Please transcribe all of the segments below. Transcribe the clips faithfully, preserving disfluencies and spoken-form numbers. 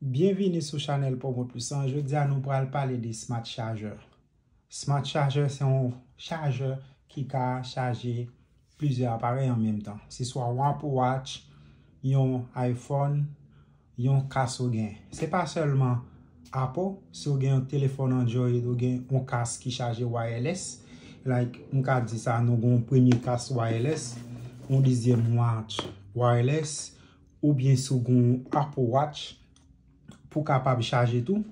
Byenvini sou chanèl Pogo Plus lan. Jodi a nou pral pale de Smart Charger. Smart Charger se yon chajè ki ka chaje plizyè aparèy an menm tan. Se swa yon Apple Watch, yon iPhone, yon kas ou gen. Se pa sèlman Apple, si w gen yon telefòn Android, ou gen yon kas ki chaje wireless, like, m ka di sa, nou gen yon premye kas wireless, yon dezyèm watch wireless, oubyen si w gen yon Apple Watch, pou kapab chaje tou.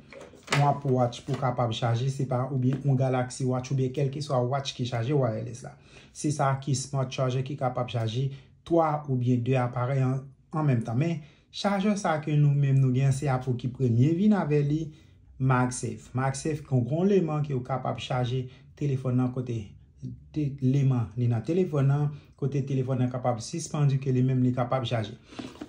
Yon Apple Watch pou kapab chaje, se pa oubyen yon Galaxy Watch oubyen kèlkeswa watch ki chaje wireless la. Se sa ki Smart Charger ki kapab chaje twa oubyen de aparèy an, an menm tan. Men, chajè sa ke nou menm nou gen, se Apple ki premye vin avè li, MagSafe. MagSafe gen yon leman ke w kapab chaje telefòn nan kote te, leman li nan telefòn nan, kote telefòn nan kapab sispann ke li menm li kapab chaje.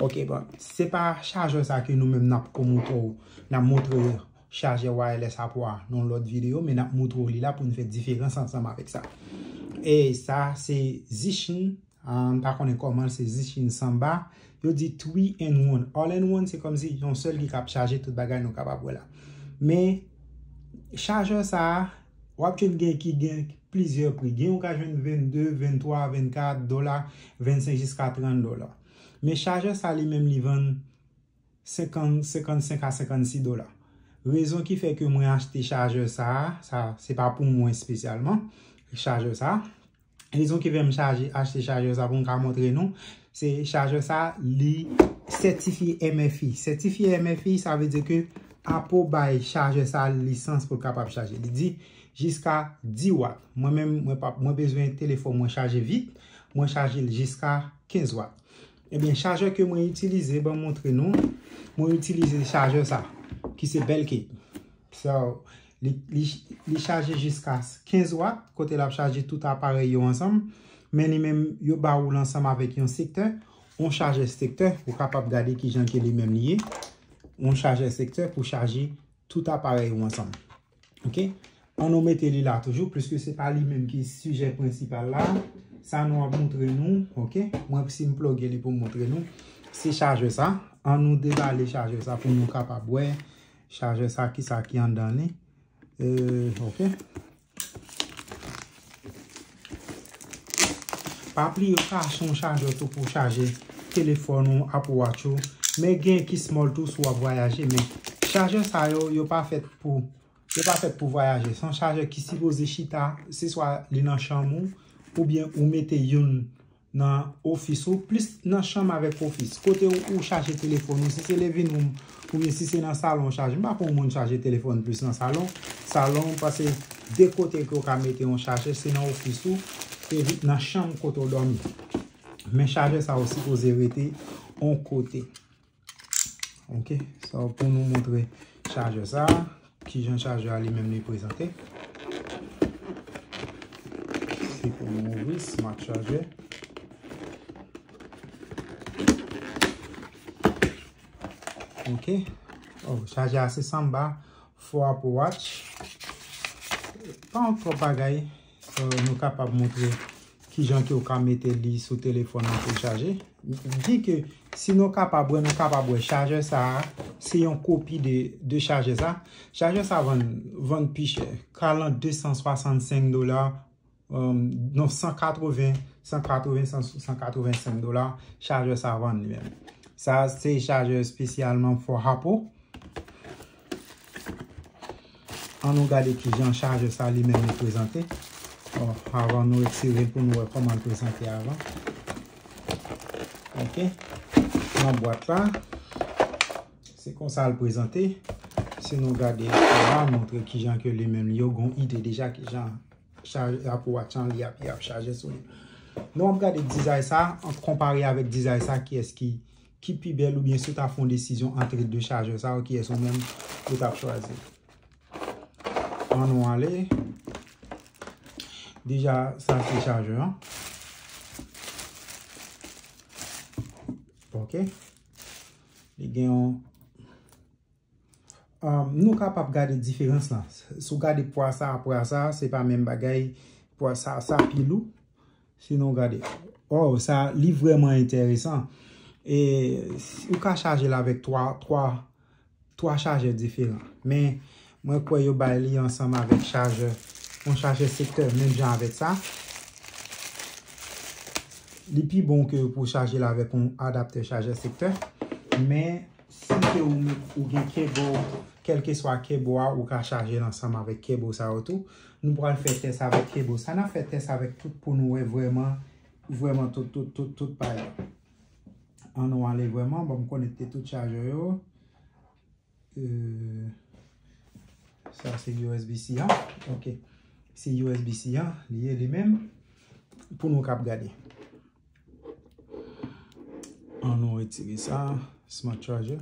Ok, bon, se pa chajè sa ke nou menm n ap ko montre w, n ap montre w chajè wireless Apple a nan lòt videyo, men n ap montre w li la pou n fè diferans ansanm avèk sa. E sa se Zishin, ah, m pa konnen kòman, se Zishin Samba. Yo di three in one. All in one, se kòmsi yon sèl ki kap chaje tout bagay nou kapab wè la. Men, chajè sa a, w ap jwenn gen ki gen plizyè pri. Gen ou ka jwenn vennde, venntwa, vennkat dola, vennsenk jiska trant dola. Men chajè sa li menm li vann senkant, senkannsenk a senkannsis dola. Rezon ki fè ke mwen achte chajè sa a, sa se pa pou mwen espesyalman, chajè sa a. Rezon ki fè m chaje, achte chajè sa pou m ka montre nou, se chajè sa li sètifye M F I. Sètifye M F I, sa vle di ke Apple bay chajè sa lisans pou l kapab chaje. Li di jiska dis wat. Mwen menm, mwen pa, mwen bezwen telefòn mwen chaje vit, mwen chaje l jiska kenz wat. Ebyen, chajè ke mwen itilize, ban m montre nou, mwen itilize chajè sa, ki se Belkate. So, li, li, li chaje jiska kenz wat, kote l ap chaje tout aparèy yo ansanm. Men li menm, yo ba ou l ansanm avèk yon sektè, yon chajè sektè, ou kapab gade kijan ke li menm li ye. Yon chajè sektè pou chaje tout aparèy ou ansanm. Ok? An nou mete li la toujou, pliske se pa li menm ki sijè prensipal la. Sa nou ap montre nou, ok? Mwen, si m ploge li pou m montre nou, se chajè sa. An nou debale chajè sa pou nou kapab wè chajè sa, ki sa ki anndan li. Euh, ok. Pa bliye, ou ka achte yon chajè tou pou chaje telefòn ou, Apple Watch ou. Men gen ki small tou si w ap vwayaje, men chajè sa yo, yo pa fèt pou, yo pa fèt pou vwayaje. Se yon chajè ki sipoze chita, se swa li nan chanm ou, oubyen ou mete youn nan ofis ou, plis nan chanm avèk ofis. Kote ou, ou chaje telefòn ou, si se living room, oubyen si se nan salon ou chaje. M pa konn moun chaje telefòn plis nan salon. Salon, paske de kote ke ou ka mete yon chajè, se nan ofis ou, se nan chanm kote ou dòmi. Men chajè sa yo sipoze rete yon kote. Ok, so pou nou montre chajè sa, kijan chajè a li menm li prezante. Se pou nou ouvri Smart Charger. Ok. Oh, chajè a se Samba for Apple Watch. Pa yon twòp bagay. Euh, nou kapab montre kijan ke w ka mete li sou telefòn nan pou l chaje. Byen ke si nou kapab wè, nou kapab wè chajè sa a, se yon kopi de, de chajè sa. Chajè sa vann, vann pi chè. Kalan de san swasannsenk dola, euh, non, san katreven, san katreven, san, san katrevensenk dola, chajè sa vann li menm. Sa se chajè espesyalman for Apple. An nou gade kijan chajè sa li menm li prezante. Bon, avan nou retire l pou nou wè kòman l prezante avan. Ok. Nan bwat la, se konsa l prezante. Si nou gade la, montre kijan ke li menm yo gon ide deja kijan chajè Apple Watch an li ap, li ap chaje sou li. Nou ap gade dizay sa, an konpare avèk dizay sa, kiyès ki, ki pi bèl, oubyen si w ta fè yon desizyon ant de chajè sa yo, kiyès ou menm ou t ap chwazi. An nou ale. Deja, sa se chajè an. Ok. Li gen yon, um, nou kapab gade diferans lan. Si w gade pwa sa a, pwa sa a, se pa menm bagay. Pwa sa, sa pi lou. Si nou gade. Oh, sa, li vrèman enteresan. E si ou ka chaje l avèk twa, twa, twa chajè diferan. Men, mwen kwè yo bay li ansanm avèk chajè, yon chajè sektè, menm jan avèk sa. Li pi bon ke pou chaje l avèk yon adaptè chajè sektè. Men, si ke ou, ou gen kebo, kèlkeswa kebo a, ou ka chaje l ansanm avèk kebo sa yo tou. Nou pral fè tès avèk kebo sa. N ap fè tès avèk tout pou nou wè vrèman, vrèman tout, tout, tout, tout pa yo. An nou ale vrèman, ban m konekte tout chajè yo. Euh, sa se U S B C an. Ok. Se U S B C an, li ye li menm. Pou nou kap gade. An nou retire sa. Smart charger.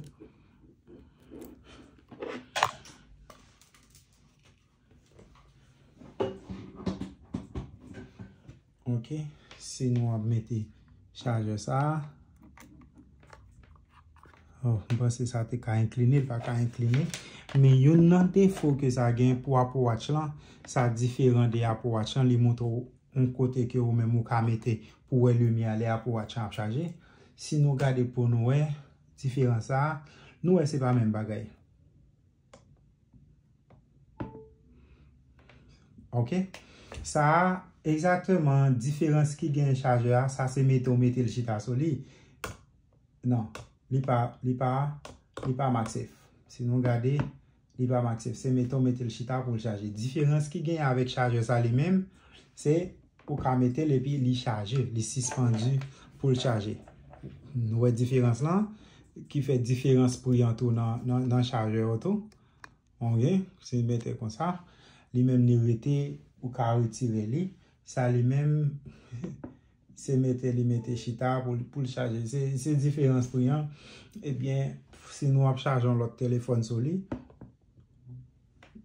Ok, si nou ap mete chajè sa a, oh, m panse sa te ka enkline, li pa ka enkline. Men youn nan defo ke sa gen pou Apple Watch lan, sa diferan de Apple Watch lan, li montre w yon kote ke ou menm ou ka mete pou wè limyè lè Apple Watch lan ap chaje. Si nou gade pou nou wè diferans sa a, nou wè se pa menm bagay. Ok. Sa a, egzakteman, diferans ki gen chajè a, sa se mete w mete l chita sou li. Non, li pa, li pa, li pa MagSafe. Si nou gade, li pa MagSafe. Se mete w mete l chita pou l chaje. Diferans ki gen avèk chajè sa li menm, se ou ka mete l epi li chaje, li sispann pou l chaje. Nou wè diferans lan, ki fè diferans pri an tou nan, nan, nan chajè yo tou. Ok, si mete konsa, li menm li rete, ou ka retire li. Sa li menm, se mete li mete chita pou, pou l chaje. Se, se diferans pri an. Ebyen, si nou ap chaje yon lòt telefòn sou li,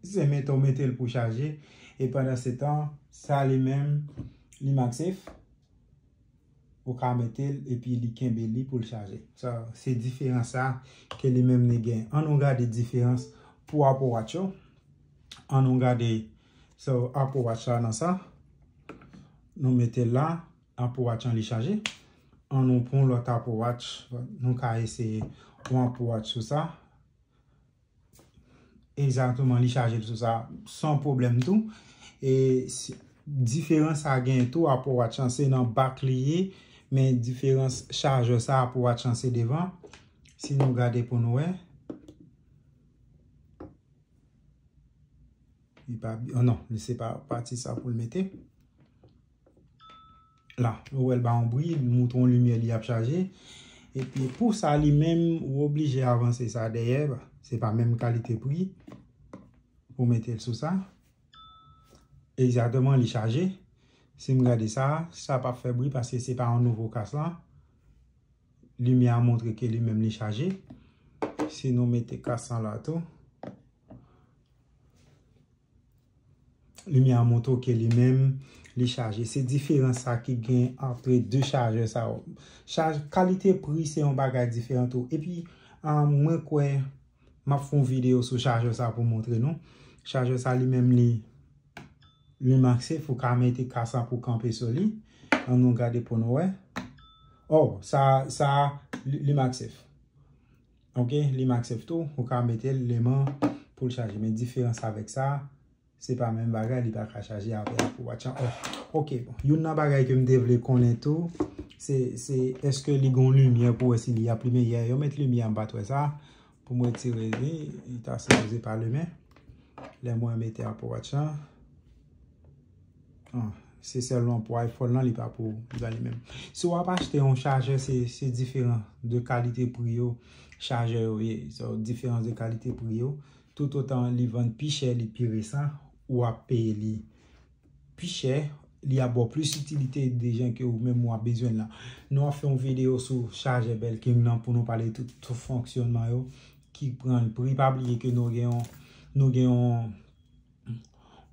se mete w mete l pou chaje. E pandan se tan, sa li menm, li MagSafe. Ou ka mete l epi li kenbe li pou l chaje. Sa, se diferans sa ke li menm li gen. An nou gade diferans pou Apple Watch yo. An nou gade, so, Apple Watch la nan sa. Nou mete l la, Apple Watch an li chaje. An nou pran lòt Apple Watch, nou ka eseye yon Apple Watch sou sa. Egzakteman, li chaje l sou sa san pwoblèm tou. E si, diferans sa gen tou, Apple Watch lan se nan bak li ye, men diferans chajè sa Apple Watch lan se devan. Si nou gade pou nou wè. Li pa, oh non, li se pa pati sa pou l mete. La, ou wè l ba yon bri, li montre yon limyè li ap chaje. Epi pou sa li menm, ou oblije avanse sa dèyè, se pa menm kalite pri. Ou mete l sou sa. Egzakteman, li chaje. Si m gade sa, sa p ap fè bri paske se pa yon nouvo kas lan. Limyè a montre ke li menm li chaje. Si nou mete kas lan la tou. Limyè a montre w ke li menm, li chaje. Se diferans sa ki gen antre de chajè sa yo. Chaj, kalite pri se yon bagay diferan tou. Epi, ah, mwen kwè, m ap fè yon videyo sou chajè sa pou montre nou. Chajè sa li menm li, li MagSafe, ou ka mete kas lan pou kanpe sou li. An nou gade pou nou wè. Oh, sa, sa, li, li MagSafe. Ok, li MagSafe tou, ou ka mete l leman pou l chaje. Men diferans avèk sa, se pa menm bagay, li pa ka chaje avè Apple Watch an. Oh, ok, bon. Youn nan bagay ke m te vle konnen tou, se, se èske li gon limyè pou wè si li ap limen. Yè, yo met limyè, m pa t wè sa. Pou m retire li, li ta sipoze pa limen. Lè mwen mete Apple Watch lan. Ah, se sèlman pou iPhone lan, li pa pou, li pa li menm. Si w ap achte yon chajè, se, se diferan de kalite pri yo, chajè yo ye. So, diferans de kalite pri yo. Toutotan li vann pi chè, li pi resan, ou ap peye li pi chè, li ap ba w plis itilite de jan ke ou menm ou ap bezwen l lan. Nou ap fè yon videyo sou chajè Belkin nan pou nou pale tout, tout fonksyonman yo, ki pran l pri. Pa bliye ke nou gen yon, nou gen yon,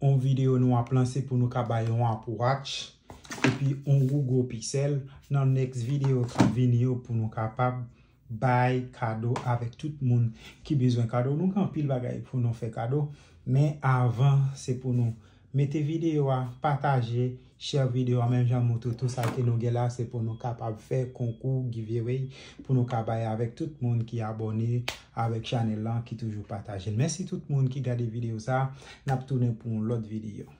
yon videyo nou ap lanse pou nou ka bay yon Apple Watch, epi yon Google Pixel. Nan next videyo k ap vini yo pou nou kapab bay kado avèk tout moun ki bezwen kado. Nou gen anpil bagay pou nou fè kado, men avan se pou nou mete videyo a, pataje, Share videyo an, menm jan moutre tou sa ke nou gen la, se pou nou kapab fè konkou giveaway, pou nou ka bay avèk tout moun ki abòne avèk chanèl lan, ki toujou pataje l. Mèsi tout moun ki gade videyo sa, n ap tounen pou yon lòt videyo.